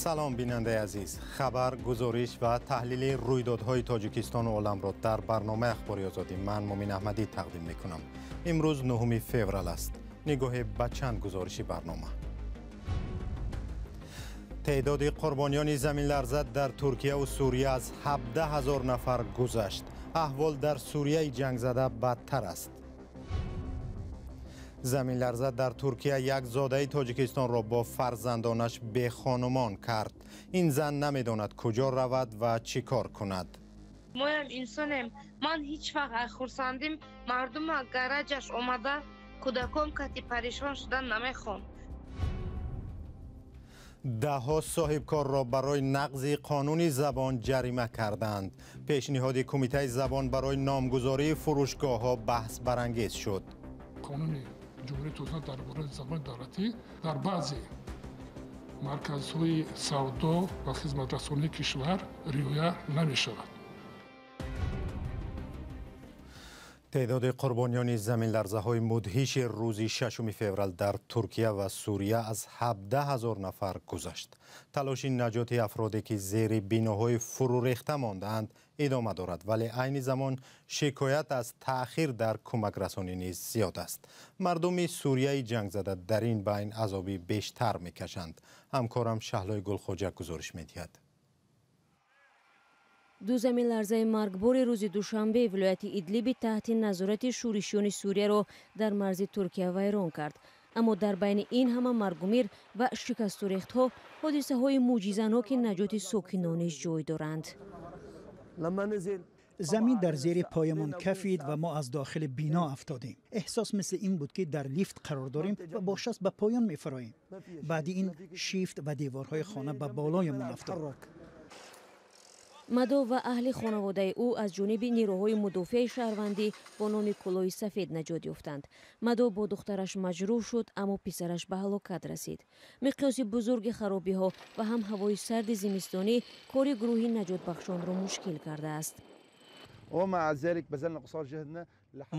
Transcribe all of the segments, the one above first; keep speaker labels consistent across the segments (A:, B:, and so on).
A: Салом, бинандаи азиз. Хабар, гузориш ва таҳлили рӯйдодҳои Тоҷикистону оламро дар барномаи Ахбори Озодӣ ман, Мумин Аҳмадӣ, тақдим мекунам. Имрӯз 9 феврал аст. Нигоҳе ба чанд гузориши барнома. Теъдоди қурбониёни заминларза дар Туркияву Сурия аз 17 ҳазор нафар гузашт. Аҳвол дар Сурияи ҷангзада бадтар аст. Заминларза дар Туркия як зодаи Тоҷикистонро бо фарзандонаш бехонумон кард. Ин зан намедонад, куҷо равад ва чӣ кор кунад.
B: Моям инсонем. Ман ҳеҷ вақт аз хурсандим мардума гараҷаш омада, кӯдакон кати парешон шудан намехоҳам.
A: Даҳҳо соҳибкорро барои нақзи қонуни забон ҷарима карданд. Пешниҳоди Кумитаи забон барои номгузории фурӯшгоҳҳо баҳсбарангез шуд.
C: Қонуни Ҷумҳурии Тоҷикистон дар бораи забони давлатӣ дар баъзе марказҳои савдо ва хизматрасонии кишвар риоя намешавад.
A: Теъдоди қурбониёни заминларзаҳои мудҳиши рӯзи 6 феврал дар Туркия ва Сурия аз 17 ҳазор нафар гузашт. Талоши наҷоти афроде, ки зери биноҳои фурӯрехта мондаанд, идома дорад, вале айни замон шикоят аз таъхир дар кӯмакрасонӣ низ зиёд аст. Мардуми Сурияи ҷангзада дар ин байн азоби бештар мекашанд. Ҳамкорам Шаҳлои Гулхоҷа гузориш медиҳад.
D: Ду заминларзаи маргбори рӯзи душанбе вилояти Идлиби таҳти назорати шӯришиёни Сурияро дар марзи Туркия вайрон кард. Аммо дар байни ин ҳама маргумир ва шикасту рехтҳо ҳодисаҳои мӯъҷизаноки наҷоти сокинон низ ҷой доранд.
E: Замин дар зери поямон кафид ва мо аз дохили бино афтодем. Эҳсос мисли ин буд, ки дар лифт қарор дорем ва бо шаст ба поён мефароем. Баъди ин шифт ва деворҳои хона ба болоямон афтод.
D: Мадо ва аҳли хонаводаи ӯ аз ҷониби нерӯҳои мудофиаи шаҳрвандӣ бо номи Кӯлоҳи Сафед наҷот ёфтанд. Мадо бо духтараш маҷрӯҳ шуд, аммо писараш ба ҳалокат расид. Миқёси бузурги харобиҳо ва ҳам ҳавои сарди зимистонӣ кори гурӯҳи наҷотбахшонро мушкил кардааст.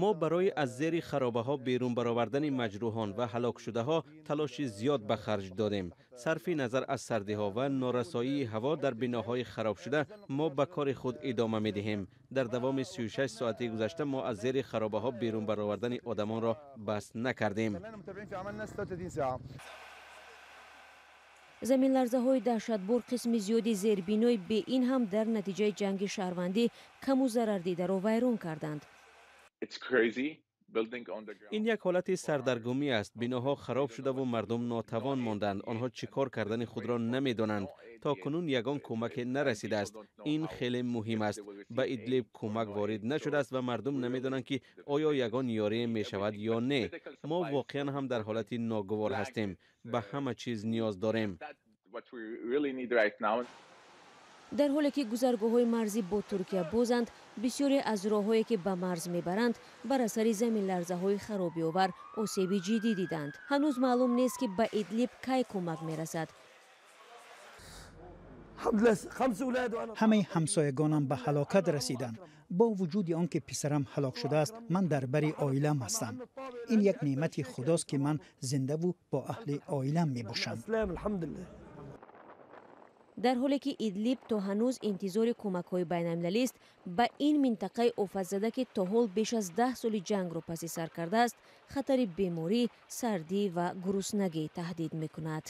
F: Мо барои аз зери харобаҳо берун баровардани маҷрӯҳон ва ҳалокшудаҳо талоши зиёд ба харҷ додем. Сарфи назар аз сардиҳо ва норасоии ҳаво дар биноҳои харобшуда, мо ба кори худ идома медиҳем. Дар давоми 36 соати гузашта мо аз зери харобаҳо берун баровардани одамонро бас накардем.
D: Заминларзаҳои даҳшатбор қисми зиёди зербинои бе ин ҳам дар натиҷаи ҷанги шаҳрвандӣ каму зарардидаро вайрон карданд.
F: Ин як ҳолати сардаргумӣ аст. Биноҳо хароб шудаву мардум нотавон монданд. Онҳо чӣ кор кардани худро намедонанд. То кунун ягон кӯмаке нарасидааст. Ин хеле муҳим аст. Ба Идлиб кӯмак ворид нашудааст ва мардум намедонанд, ки оё ягон ёрие мешавад ё не. Мо воқеан ҳам дар ҳолати ногувор ҳастем. Ба ҳама чиз ниёз дорем.
D: Дар ҳоле ки гузаргоҳҳои марзӣ бо Туркия бозанд, бисёре аз роҳҳое, ки ба марз мебаранд, бар асари заминларзаҳои харобиовар осеби ҷиддӣ диданд. Ҳанӯз маълум нест, ки ба Идлиб кай кӯмак мерасад.
E: Ҳамаи ҳамсоягонам ба ҳалокат расиданд. Бо вуҷуди он ки писарам ҳалок шудааст, ман дар бари оилам ҳастам. Ин як неъмати худост, ки ман зиндаву бо аҳли оилам мебошам.
D: Дар ҳоле ки Идлиб то ҳанӯз интизори кӯмакҳои байналмилалист, ба ин минтақаи офатзада, ки то ҳол беш аз 10 соли ҷангро паси сар кардааст, хатари беморӣ, сардӣ ва гуруснагӣ таҳдид мекунад.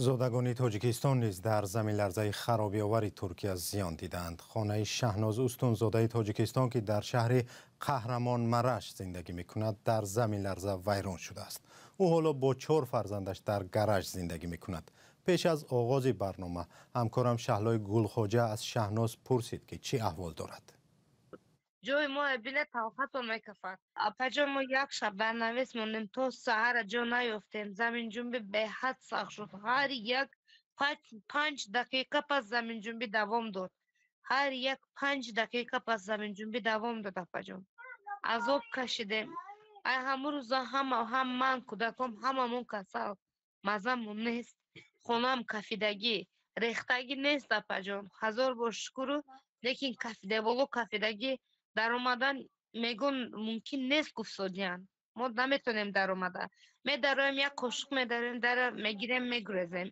A: Зодагони Тоҷикистон низ дар заминларзаи харобиовари Туркия зиён диданд. Хонаи Шаҳноз Устунзодаи Тоҷикистон, ки дар шаҳри Қаҳрамон Мараш зиндагӣ мекунад, дар заминларза вайрон шудааст. Ӯ ҳоло бо чор фарзандаш дар гараж зиндагӣ мекунад. Пеш аз оғози барнома ҳамкорам Шаҳлои Гулхоҷа аз Шаҳноз пурсид, ки чӣ аҳвол дорад.
B: Ҷои мо бинед, тавфатон мекафад. Апаҷон, мо як шаб дар навес мондем, то саҳара ҷо наёфтем. Заминҷунбӣ беҳад сахт шуд. Ҳар як 5 дақиқа пас заминҷунбӣ давом дод. Ҳар як 5 дақиқа пас заминҷунбӣ давом дод, апаҷон. Азоб кашидем. Ай ҳамун рӯза ҳама, ҳам ман, кӯдаком, ҳамамон касал, мазамон нест. Хонаам кафидагӣ, рехтагӣ нест, апаҷон, ҳазор бор шукуру, лекин кафидеволо кафидагӣ, даромадан мегӯн мумкин нест, гуфтодиян. Мо наметонем даромада. Медароем, як қошуқ медароем, дара мегирем, мегурезем.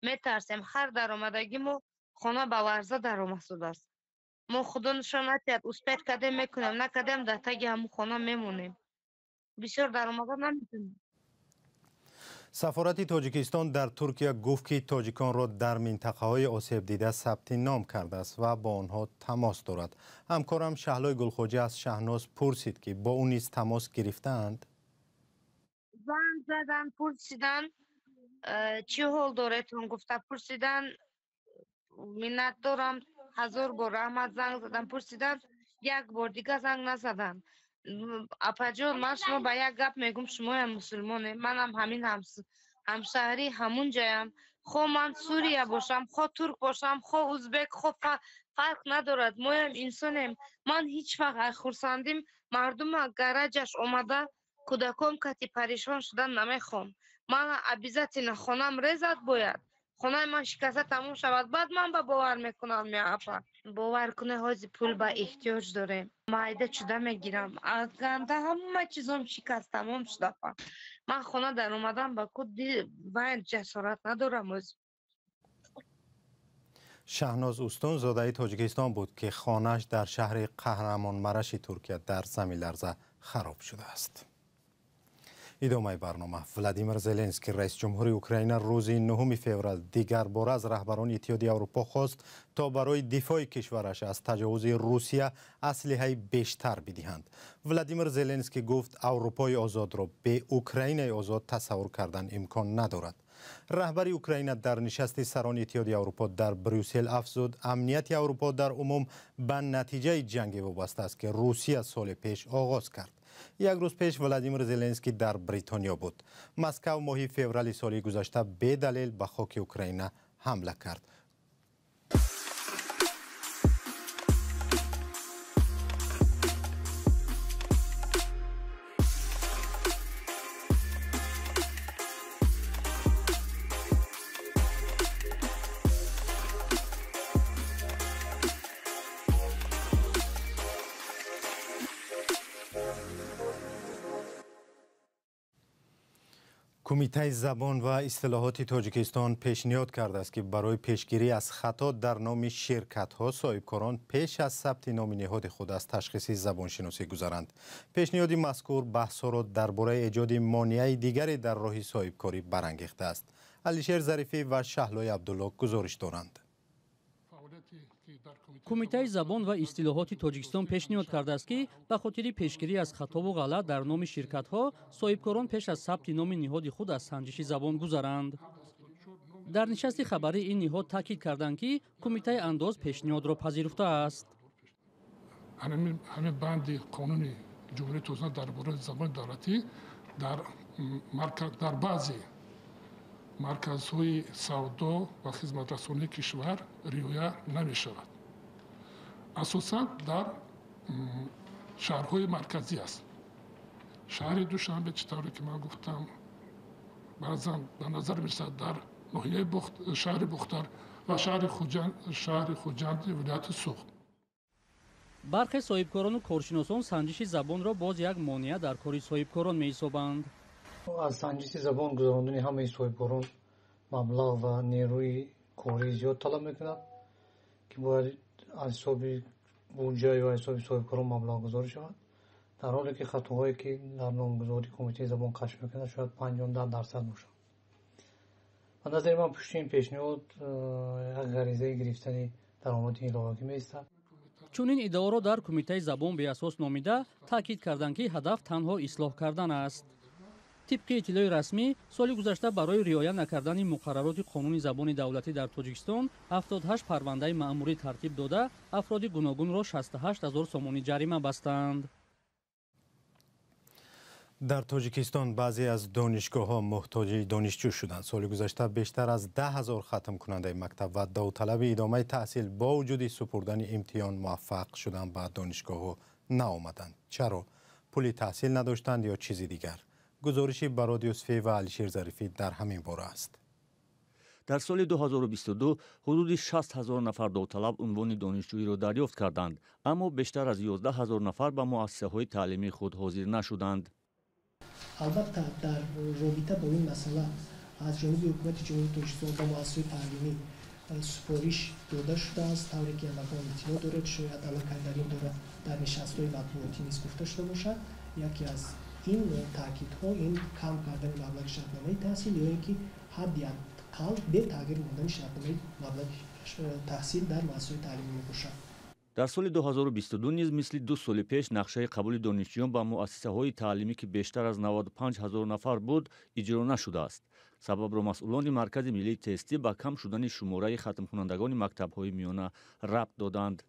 B: Метарсем. Ҳар даромадагӣ мо хона ба ларза даромасудааст. Мо худо нишон натиҳад, успеть кардем мекунем, накардем дар таги ҳамун хона мемонем. Бисёр даромада наметонем.
A: Сафорати Тоҷикистон дар Туркия гуфт, ки тоҷиконро дар минтақаҳои осебдида сабти ном кардааст ва бо онҳо тамос дорад. Ҳамкорам Шаҳлои Гулхоҷа аз Шаҳноз пурсид, ки бо ӯ низ тамос гирифтаанд.
B: Занг задан, пурсидан, чӣ ҳол доретон гуфта пурсидан, миннат дорам, ҳазор бор раҳмат, занг задан, пурсидан, як бор дига занг назадан. Апаҷон, ман шумо ба як гап мегум, шумоям мусулмоне, манам ҳамин ҳамшаҳрӣ ҳамун ҷаям. Хо ман сурия бошам, хо турк бошам, хо узбек, хо фарқ надорад, моям инсонем. Ман ҳеҷ вақт аз хурсандим мардума гараҷаш омада кӯдаком кати паришон шудан намехоҳам. Ман обязательно хонам резад бояд. Хонаи ман шикаста тамом шавад, баъд ман ба бовар мекунам, апа. Бовар кунед, ҳозир пул ба эҳтиёҷ дорем. Майда чуда мегирам. Аз ганда ҳама чизом шикаст тамом шуда, апа. Ман хона даромадам ба ку вай ҷасорат надорам ҳозир.
A: Шаҳноз Устун зодаи Тоҷикистон буд, ки хонааш дар шаҳри Қаҳрамонмараши Туркия дар заминларза хароб шудааст. Идомаи барнома. Владимир Зеленский, раис ҷумҳури Украина, рӯзи 9 феврал дигар бор аз раҳбарони Иттиҳоди Аврупо хост, то барои дифои кишвараш аз таҷовузи Русия аслиҳаи бештар бидиҳанд. Владимир Зеленский гуфт, Аврупои озодро бе Украинаи озод тасаввур кардан имкон надорад. Раҳбари Украина дар нишасти сарони Иттиҳоди Аврупо дар Брюссел афзуд, амнияти Аврупо дар умум ба натиҷаи ҷанге вобаста аст, ки Русия соли пеш оғоз кард. Як рӯз пеш Владимир Зеленский дар Бритониё буд. Москав моҳи феврали соли гузашта бедалел ба хоки Украина ҳамла кард. Кумитаи забон ва истилоҳоти Тоҷикистон пешниҳод кардааст, ки барои пешгирӣ аз хато дар номи ширкатҳо соҳибкорон пеш аз сабти номи ниҳоди худ аз ташхиси забоншиносӣ гузаранд. Пешниҳоди мазкур баҳсҳоро дар бораи эҷоди монеаи дигаре дар роҳи соҳибкорӣ барангехтааст. Алишер Зарифӣ ва Шаҳлои Абдулло гузориш доранд.
G: Кумитаи забон ва истилоҳоти Тоҷикистон пешниҳод кардааст, ки ба хотири пешгирӣ аз хатову ғалат дар номи ширкатҳо соҳибкорон пеш аз сабти номи ниҳоди худ аз санҷиши забон гузаранд. Дар нишасти хабарӣ ин ниҳод таъкид карданд, ки кумитаи андоз пешниҳодро пазируфтааст.
C: Ҳамин банди қонуни Ҷумҳурии Тоҷикистон дар бораи забони давлатӣ дар баъзе марказҳои савдо ва хизматрасонии кишвар риоя намешавад. Асосан дар шаҳрҳои марказӣ аст. Шаҳри Душанбе, чӣ тавре ки ман гуфтам, баъзан ба назар мерасад дар ноҳияи шаҳри Бухтар ва шаҳри Хуҷанди вилояти Суғд.
G: Бархе соҳибкорону коршиносон санҷиши забонро боз як монеа дар кори соҳибкорон меҳисобанд.
H: Аз санҷиши забон гузарондани ҳамаи соҳибкорон маблағ ва нерӯи корӣ зиёд талаб мекунад, ки бояд аз ҳисоби буҷа ё аз ҳисоби соҳибкорон маблағгузорӣ шавад, дар ҳоле ки хатоҳое ки дар номгузории кумитаи забон кашф мекунад шояд 50% бошад. Ба назари ман пушти ин пешниҳод як ғаризаи гирифтани даромади иловагӣ меистад.
G: Чунин иддаоро дар кумитаи забон беасос номида таъкид карданд, ки ҳадаф танҳо ислоҳ кардан аст. Тибқи иттилои расмӣ, соли гузашта барои риоя накардани муқаррароти қонуни забони давлатӣ дар Тоҷикистон 78 парвандаи маъмурӣ тартиб дода, афроди гуногунро 68 ҳазор сомонӣ ҷарима бастанд.
A: Дар Тоҷикистон баъзе аз донишгоҳҳо муҳтоҷи донишҷӯ шуданд. Соли гузашта бештар аз 10 ҳазор хатмкунандаи мактаб ва довталаби идомаи таҳсил бо вуҷуди супурдани имтиҳон муваффақ шудан ба донишгоҳҳо наомаданд. Чаро? Пули таҳсил надоштанд ё чизи дигар? Гузориши Барод Юсуфӣ ва Алишер Зарифӣ дар ҳамин бора аст.
I: Дар соли 2022 ҳудуди 60 ҳазор нафар довталаб унвони донишҷӯиро дарёфт карданд, аммо бештар аз 11 ҳазор нафар ба муассисаҳои таълимии худ ҳозир нашуданд.
J: Албатта, дар робита бо ин масъала аз ҷониби ҳукумати Ҷумҳурии Тоҷикистон ба муассисаҳои таълимӣ супориш дода шудааст. Тавре ки ҳамагон иттилоъ доред, шояд аллакай дар ин бора дар нишастҳои матбуотӣ низ гуфта шуда бошад. Яке аз ин таъкидҳо ин кам кардани маблағи шартномаи таҳсил ё ин ки ҳадди ақал бетағйир мондани шартномаи маблағи таҳсил дар муассисаҳои таълимӣ мебошад.
I: Дар соли 2022 низ мисли 2 соли пеш нақшаи қабули донишҷӯён ба муассисаҳои таълимӣ, ки бештар аз 95 ҳазор нафар буд, иҷро нашудааст. Сабабро масъулони Маркази миллии тестӣ ба кам шудани шумораи хатмкунандагони мактабҳои миёна рабт доданд.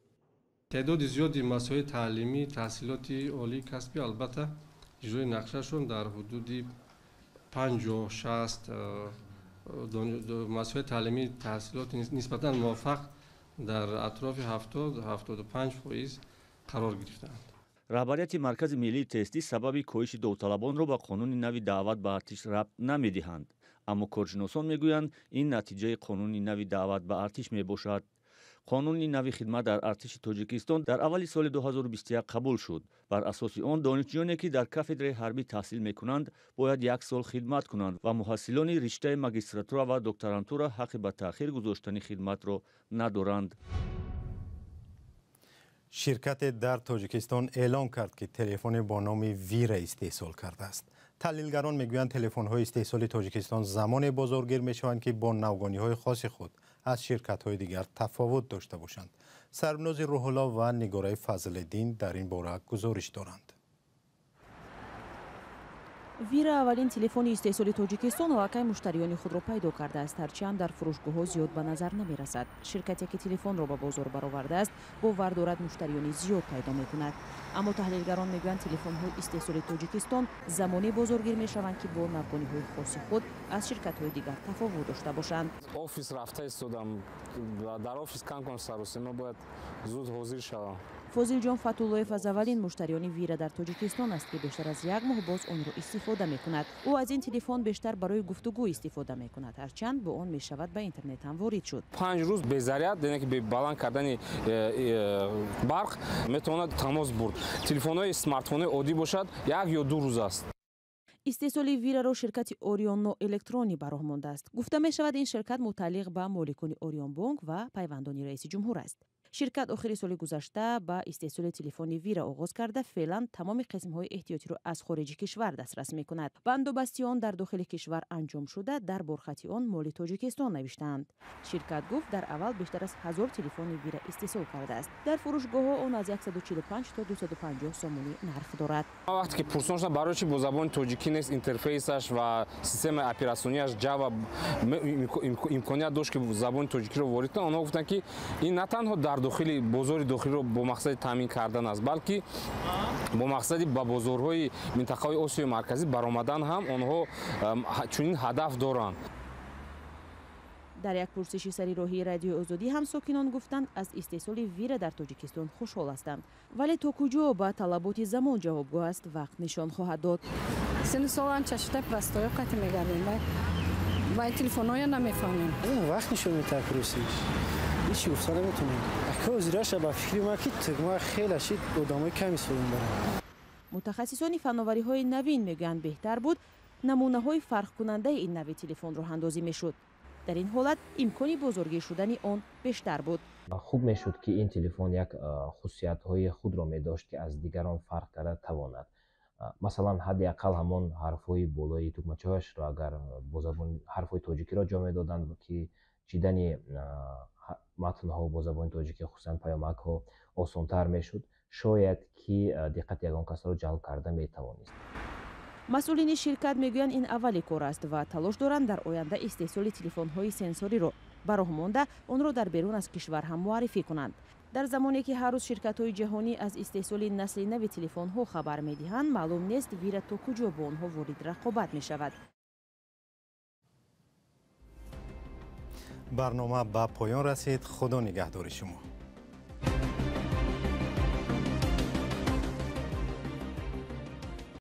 K: Теъдоди зиёди муассисаҳои таълимӣ, таҳсилоти олии касбӣ албатта иҷрои нақшашон дар ҳудуди 50-60 муассисаҳои таълимӣ таҳсилоти нисбатан муваффақ дар атрофи 70-75% қарор гирифтаанд.
I: Раҳбарияти Маркази миллии тестӣ сабаби коҳиши довталабонро ба қонуни нави даъват ба артиш рабт намедиҳанд. Аммо коршиносон мегӯянд, ин натиҷаи қонуни нави даъват ба артиш мебошад. Қонуни нави хидмат дар артиши Тоҷикистон дар аввали соли 2021 қабул шуд. Бар асоси он донишҷӯёне ки дар кафедраи ҳарбӣ таҳсил мекунанд, бояд 1 сол хидмат кунанд ва муҳассилони риштаи магистратура ва докторантура ҳаққи ба таъхир гузоштани хидматро надоранд.
A: Ширкате дар Тоҷикистон эълон кард, ки телефоне бо номи Вира истеҳсол кардааст. Таҳлилгарон мегӯянд, телефонҳои истеҳсоли Тоҷикистон замоне бозоргир мешаванд, ки бо навгониҳои хоси худ аз ширкатҳои дигар тафовут дошта бошанд. Сарбнози Рӯҳулло ва Нигораи Фазлиддин дар ин бора гузориш доранд.
L: Вира аввалин телефони истеҳсоли Тоҷикистон аллакай муштариёни худро пайдо кардааст, ҳарчанд дар фурӯшгоҳҳо зиёд ба назар намерасад. Ширкате ки телефонро ба бозор баровардааст, бовар дорад муштариёни зиёд пайдо мекунад. Аммо таҳлилгарон мегӯянд, телефонҳои истеҳсоли Тоҷикистон замоне бозоргир мешаванд, ки бо навгониҳои хоси худ аз ширкатҳои дигар тафовут дошта бошанд.
M: Офис рафта истодам, дар офис кам-кам саросема, бояд зуд ҳозир шавам.
L: Фозилҷон Фатуллоев аз аввалин муштариёни Вира дар Тоҷикистон аст, ки бештар аз 1 моҳ боз онро истифода мекунад. Ӯ аз ин телефон бештар барои гуфтугӯ истифода мекунад, ҳарчанд бо он мешавад ба интернет ҳам ворид шуд.
M: 5 рӯз безаряд, яъне ки бе баланд кардани барқ метавонад тамос бурд. Телефонҳои смартфонҳои оддӣ бошад, 1 ё 2 рӯз аст.
L: Истеҳсоли Вираро ширкати Орионно Электронӣ ба роҳ мондааст. Гуфта мешавад, ин ширкат мутааллиқ ба моликони Орионбонк ва пайвандони раиси ҷумҳур аст. Ширкат охири соли гузашта ба истеҳсоли телефони Вира оғоз карда, феълан тамоми қисмҳои эҳтиётиро аз хориҷи кишвар дастрас мекунад. Бандубасти он дар дохили кишвар анҷом шуда, дар борхати он моли Тоҷикистон навиштаанд. Ширкат гуфт, дар аввал бештар аз 1000 телефони Вира истеҳсол кардааст. Дар фурӯшгоҳҳо он аз 145 то 250 сомонӣ нарх дорад.
M: Вақте ки пурсон шудам, барои чӣ бо забони тоҷикӣ нест интерфейсаш ва системаи оператсионияш Java имконият дошт, ки забони тоҷикиро ворид кунанд, онҳо гуфтанд, ки ин на танҳо дар дохили бозори дохилиро бо мақсади таъмин кардан аст, балки бо мақсади ба бозорҳои минтақаҳои Осиёи Марказӣ баромадан ҳам онҳо чунин ҳадаф доранд.
L: Дар як пурсиши сари роҳии Радиои Озодӣ ҳам сокинон гуфтанд, аз истеҳсоли Вира дар Тоҷикистон хушҳол ҳастанд. Вале то куҷо ба талаботи замон ҷавобгӯ аст, вақт нишон хоҳад дод.
N: Сину солам чашта простоё қати мегардем, вай телефонҳоя намефаҳмем.
O: Вақт нишон метаҳад русиш. Ҳеҷ гуфта наметонем. Акозираша ба фикри ман, ки тугма хеле шид, одамои кам истифода мебаранд.
L: Мутахассисони фановариҳои навин мегӯянд, беҳтар буд намунаҳои фарқкунандаи ин нави телефон роҳандозӣ мешуд. Дар ин ҳолат имкони бозоргир шудани он бештар буд.
P: Хуб мешуд, ки ин телефон як хусусиятҳои худро медошт, ки аз дигарон фарқ карда тавонад. Масалан, ҳадди ақал ҳамон ҳарфҳои болои тугмачаҳояшро агар бо забони ҳарфҳои тоҷикиро ҷо медоданд, ки чидани матнҳо бо забони тоҷикӣ, хусусан паёмакҳо, осонтар мешуд, шояд ки диққати ягон касро ҷалб карда метавонист.
L: Масъулини ширкат мегӯянд, ин аввали кор аст ва талош доранд дар оянда истеҳсоли телефонҳои сенсориро ба роҳ монда, онро дар берун аз кишвар ҳам муаррифӣ кунанд. Дар замоне ки ҳар рӯз ширкатҳои ҷаҳонӣ аз истеҳсоли насли нави телефонҳо хабар медиҳанд, маълум нест Вира то куҷо бо онҳо ворид рақобат мешавад.
A: Барнома ба поён расид. Худо нигаҳдори шумо.